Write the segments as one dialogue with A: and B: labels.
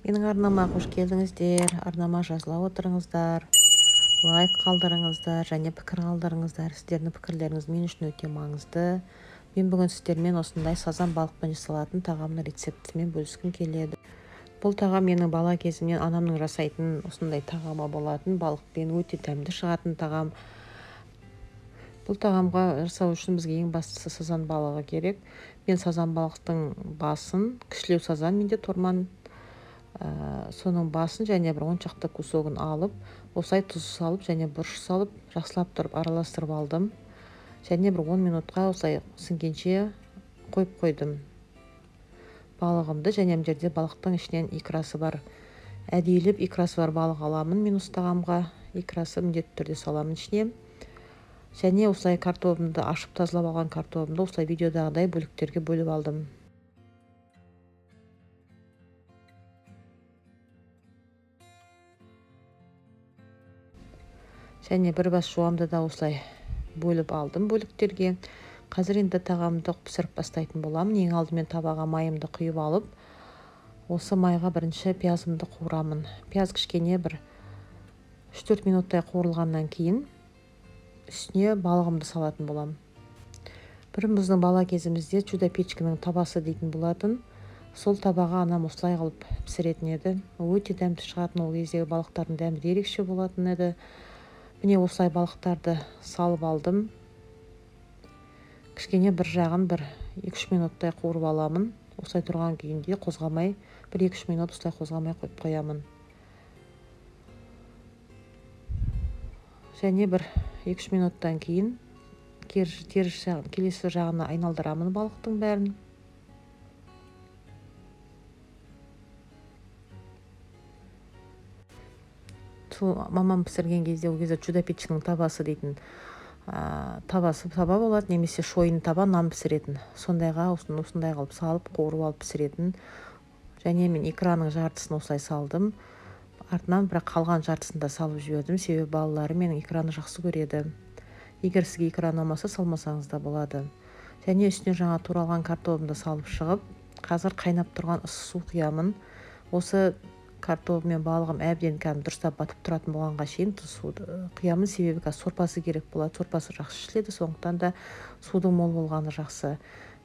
A: Менің арнама қош келдіңіздер. Арнама жазыла отырыңыздар, лайк қалдырыңыздар және пікір қалдырыңыздар. Сіздердің пікірлеріңіз мен үшін өте маңызды. Мен бүгін сіздермен осындай сазан балықпен жасалатын тағамның рецептімен бөліскім келеді. Бұл тағам менің бала кезімнен анамның жасайтын осындай тағамы болатын, балықпен өте дәмді шығатын тағам. Бұл тағамға жасау үшін бізге ең бастысы сазан балығы керек. Мен сазан балықтың басын, кішілеу сазан менде торман, соның басын және бір 10 шақты кусогын алып, осылай тұз салып және бұрыш салып, жақсылап тұрып араластырып алдым. Және бір 10 минутқа осылай сіңгенше қойып қойдым балығымды. Және мына жерде балықтың ішінен икрасы бар, әдейілеп икрасы бар балық аламын мен осы тағамға. Икрасы міндетті түрде саламын ішіне. Және осылай картобымды ашып тазалап алған картобымды осылай видеодағыдай бөліктерге бөліп алдым. Және бір бас жуамды да осылай бөліп алдым бөліктерге. Қазір енді тағамды пісіріп бастайтын боламын. Ең алдымен табаға майымды құйып алып, осы майға бірінші пиязымды қуырамын. Пияз кішкене бір 3-4 минуттай қуырылғаннан кейін үстіне балығымды салатын боламын. Біздің бала кезімізде чудо печкінің табасы дейтін болатын. Сол табаға анам осылай қылып пісіретін еді. Өте дәмді шығатын, ол кездегі балықтардың дәмі де ерекше болатын еді. Міне осылай балықтарды салып алдым. Кішкене бір жағын бір 2-3 минуттай қуырып аламын. Осылай тұрған күйінде қозғамай, бір 2-3 минут осылай қозғамай қойып қоямын. Және бір 2-3 минуттан кейін келесі жағына айналдырамын балықтың бәрін. Мамам пісірген кезде, ол кезде чудо печкінің табасы дейтін табасы таба болады, немесе шойын таба нан пісіретін. Сондайға осындай қылып салып, қуырып алып пісіретін. Және мен икраның жартысын осылай салдым. Артынан бірақ қалған жартысын да салып жібердім, себебі балалары менің икраны жақсы көреді. Егер сізге икра ұнамаса, салмасаңыз да болады. Және үстіне жаңа туралған картобымды салып шығып, қазір қайнап тұрған ыссы су құямын. Осы картобы мен балығым әбден кәдімгі дұрыстап батып тұратын болғанға шейін суды құямын, себебі қазір сорпасы керек болады. Сорпасы жақсы ішіледі, сондықтан да судың мол болғаны жақсы.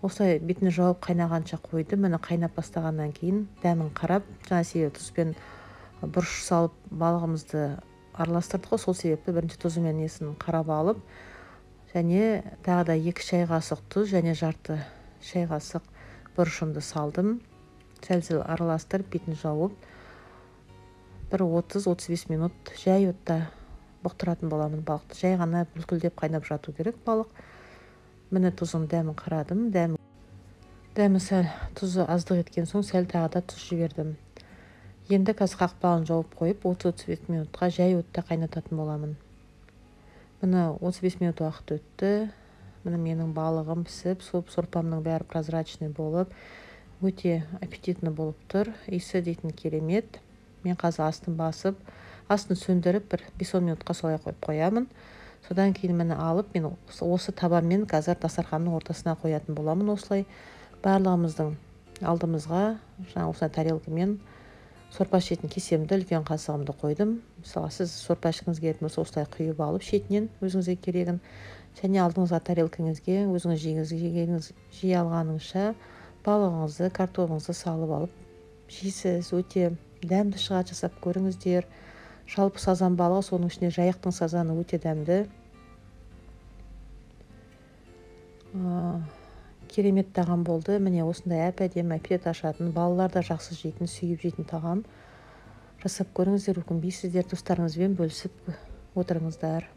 A: Осылай бетін жауып қайнағанша қойдым. Міне қайнап бастағаннан кейін дәмін қарап, жаңа себебі тұз бен бұрыш салып балығымызды араластырдық қой, сол себепті бірінші тұзы мен несін қарап алып, және тағы да 2 шай қасық тұз және жарты шай қасық бұрышымды салдым. Сәл-сәл араластырып бетін жауып бір 30-35 минут жай отта бұқтыратын боламын балықты. Жай ғана бүлкілдеп қайнап жату керек балық. Міне тұзының дәмін қарадым. Дәмі сәл тұзы аздық еткен соң сәл тағы да тұз жібердім. Енді қазір қақпағын жауып қойып 30-35 минутқа жай отта қайнататын боламын. Міне 35 минут уақыт өтті. Міне менің балығым пісіп, сорпамның бәрі прозрачный болып, өте аппетитный болып тұр. Иісі дейтін керемет. Мен қазір астын басып, астын сөндіріп бір 5-10 минутқа солай қойып қоямын. Содан кейін міне алып, мен осы табаммен қазір дастарханның ортасына қоятын боламын. Осылай барлығымыздың алдымызға жаңа осылай тарелкамен сорпа ішетін кесемді, үлкен қасығымды қойдым. Мысалға сіз сорпа ішкіңіз келетін болса, осылай құйып алып шетінен өзіңізге керегін, және алдыңызға тарелкаңызге өзіңіз жей алғаныңызша балығыңызды, картобыңызды салып алып жейсіз. Өте дәмді шығады, жасап көріңіздер. Жалпы сазан балығы, соның ішінде жайықтың сазаны өте дәмді. Керемет тағам болды. Міне осындай әп-әдемі аппетит ашатын, балалар да жақсы жейтін, сүйіп жейтін тағам. Жасап көріңіздер, өкінбейсіздер. Достарыңызбен бөлісіп отырыңыздар.